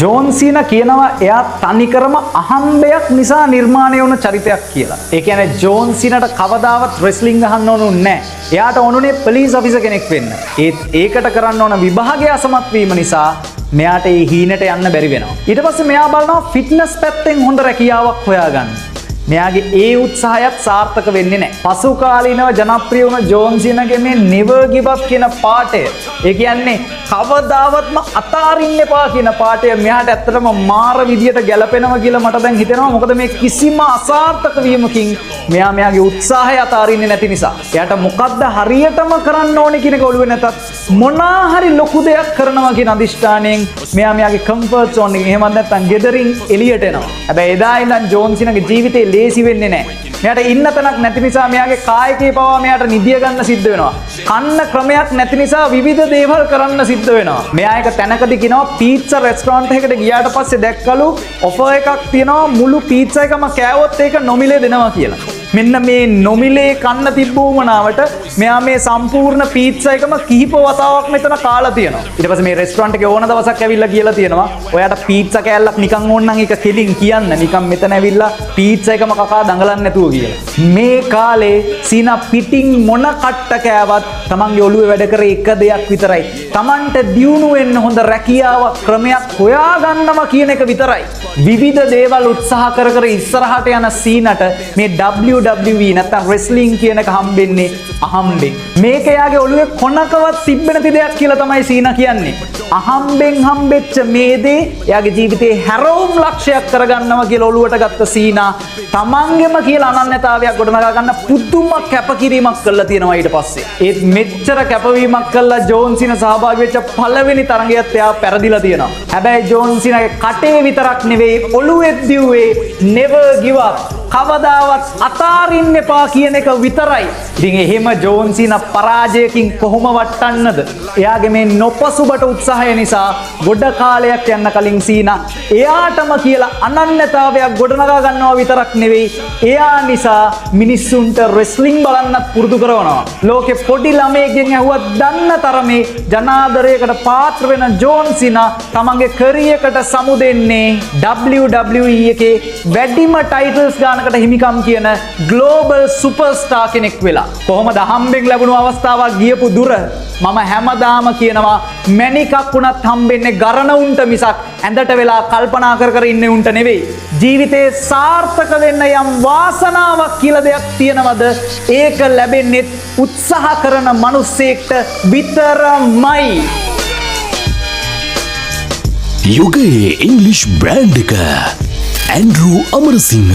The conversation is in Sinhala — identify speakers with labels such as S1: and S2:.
S1: ජෝන් සීනා කියනවා එයා තනිකරම අහම්බයක් නිසා නිර්මාණය වුණ චරිතයක් කියලා. ඒ කියන්නේ ජෝන් සීනාට කවදාවත් රෙස්ලිං ගහන්න ඕන උන්නේ නැහැ. එයාට ඕනුනේ පොලිස් ඔෆිසර් කෙනෙක් වෙන්න. ඒත් ඒකට කරන්න ඕන විභාගය අසමත් වීම නිසා මෙයාට ඒ හීනට යන්න බැරි වෙනවා. ඊට පස්සේ මෙයා බලනවා ෆිට්නස් පැත්තෙන් හොඳ රැකියාවක් හොයාගන්න. මෙයාගේ ඒ උත්සාහයත් සාර්ථක වෙන්නේ නැහැ. පසු කාලීනව ජනප්‍රිය වුණ ජෝන් සීනාගේ මේ "Never give up" කියන පාඨය, ඒ කියන්නේ කවදාවත්ම අතාරින්න එපා කියන පාඨය මෙයාට ඇත්තටම මාර විදියට ගැලපෙනවා කියලා මට දැන් හිතෙනවා. මොකද මේ කිසිම අසාර්ථක වීමකින් මෙයා මෙයාගේ උත්සාහය අතාරින්නේ නැති නිසා. එයාට මොකද්ද හරියටම කරන්න ඕනේ කියන එක ඔළුවේ නැතත්, මොනා හරි ලොකු දෙයක් කරනවා කියන අදිෂ්ඨානයෙන් මෙයා මෙයාගේ කම්ෆර්ට් සෝන් එකෙන්, එහෙමත් නැත්නම් ගෙදරින් එළියට එනවා. හැබැයි එදා ඉඳන් ජෝන් සීනාගේ ජීවිතේ ලේසි වෙන්නේ නැහැ. මෙයාට ඉන්න තැනක් නැති නිසා මෙයාගේ කාර් එකේ පවා මෙයාට නිදිය ගන්න සිද්ධ වෙනවා. කන්න ක්‍රමයක් නැති නිසා විවිධ දේවල් කරන්න සිද්ධ වෙනවා. මෙයා එක තැනකදී කියනවා පීට්සා රෙස්ටොරන්ට් එකකට ගියාට පස්සේ දැක්කලු ඔෆර් එකක් තියෙනවා, මුළු පීට්සා එකම කෑවොත් ඒක නොමිලේ දෙනවා කියලා. මෙන්න මේ නොමිලේ කන්න තිබ්බ උවමනාවට මෙයා මේ සම්පූර්ණ පීට්සා එකම කිහිප වතාවක් මෙතන කාලා තියෙනවා. ඊට පස්සේ මේ රෙස්ටොරන්ට් එකේ ඕන දවසක් ඇවිල්ලා කියලා තියෙනවා, ඔයාට පීට්සා කෑල්ලක් නිකන් ඕන නම් ඒක කෙලින් කියන්න. නිකන් මෙතන ඇවිල්ලා පීට්සා එකම කකා දඟලන්නේ නැතුව කියලා. මේ කාලේ සීනා පිටින් මොන කට්ට කෑවත් තමන්ගේ ඔළුවේ වැඩ කරේ එක දෙයක් විතරයි. තමන්ට දියුණු වෙන්න හොඳ රැකියාවක් ක්‍රමයක් හොයාගන්නවා කියන එක විතරයි. විවිධ දේවල් උත්සාහ කර කර ඉස්සරහට යන සීනට මේ WWE නැත්තම් රෙස්ලිං කියන එක හම්බෙන්නේ අහම්බෙන්. මේක එයාගේ ඔළුවේ කොනකවත් තිබ්බ නැති දෙයක් කියලා තමයි සීනා කියන්නේ. අහම්බෙන් හම්බෙච්ච මේ දේ එයාගේ ජීවිතේ හැරවුම් ලක්ෂයක් කරගන්නවා කියලා ඔළුවට ගත්ත සීනා තමන්ගෙම කියලා අනන්‍යතාවයක් ගොඩනගා ගන්න පුදුම කැපකිරීමක් කරලා තියෙනවා ඊට පස්සේ. ඒත් මෙච්චර කැපවීමක් කළා ජෝන් සීනා සහභාගී වෙච්ච පළවෙනි තරඟයත් එයා පැරදිලා තියෙනවා. හැබැයි ජෝන් සීනාගේ කටේ විතරක් නෙවෙයි ඔළුවෙත් දිව්වේ "Never give up", කවදාවත් අතාරින්න එපා කියන එක විතරයි. ඉතින් එහෙම ජෝන් සීනා පරාජයකින් කොහොම වට්ටන්නද? එයාගේ මේ නොපසුබට උත්සාහය නිසා ගොඩ කාලයක් යන්න කලින් සීනා එයාටම කියලා අනන්‍යතාවයක් ගොඩනගා ගන්නවා විතරක් නෙවෙයි, එයා නිසා මිනිස්සුන්ට රෙස්ලිං බලන්නත් පුරුදු කරනවා. ලෝකෙ පොඩි ළමයෙක්ගෙන් ඇහුවත් දන්න තරමේ ජනාදරයකට පාත්‍ර වෙන ජෝන් සීනා තමන්ගේ කරියර් එකට සමු දෙන්නේ WWE එකේ වැඩිම ටයිටල්ස් ගානකට හිමිකම් කියන ග්ලෝබල් සුපර්ස්ටාර් කෙනෙක් වෙලා. කොහොමද හම්බෙන් ලැබුණු අවස්ථාවක් ගියපු දුර? මම හැමදාම කියනවා, මැණිකක් වුණත් හම්බෙන්නේ ගරන උන්ට මිසක් ඇඳට වෙලා කල්පනා කර කර ඉන්න උන්ට නෙවෙයි. ජීවිතේ සාර්ථක වෙන්න යම් වාසනාවක් කියලා දෙයක් තියෙනවද, ඒක ලැබෙන්නේ උත්සාහ කරන මිනිස්සෙක්ට විතරමයි.
S2: යුගයේ ඉංග්ලිෂ් බ්‍රෑන්ඩ් එක, ඇන්ඩරු අමරසිංහ.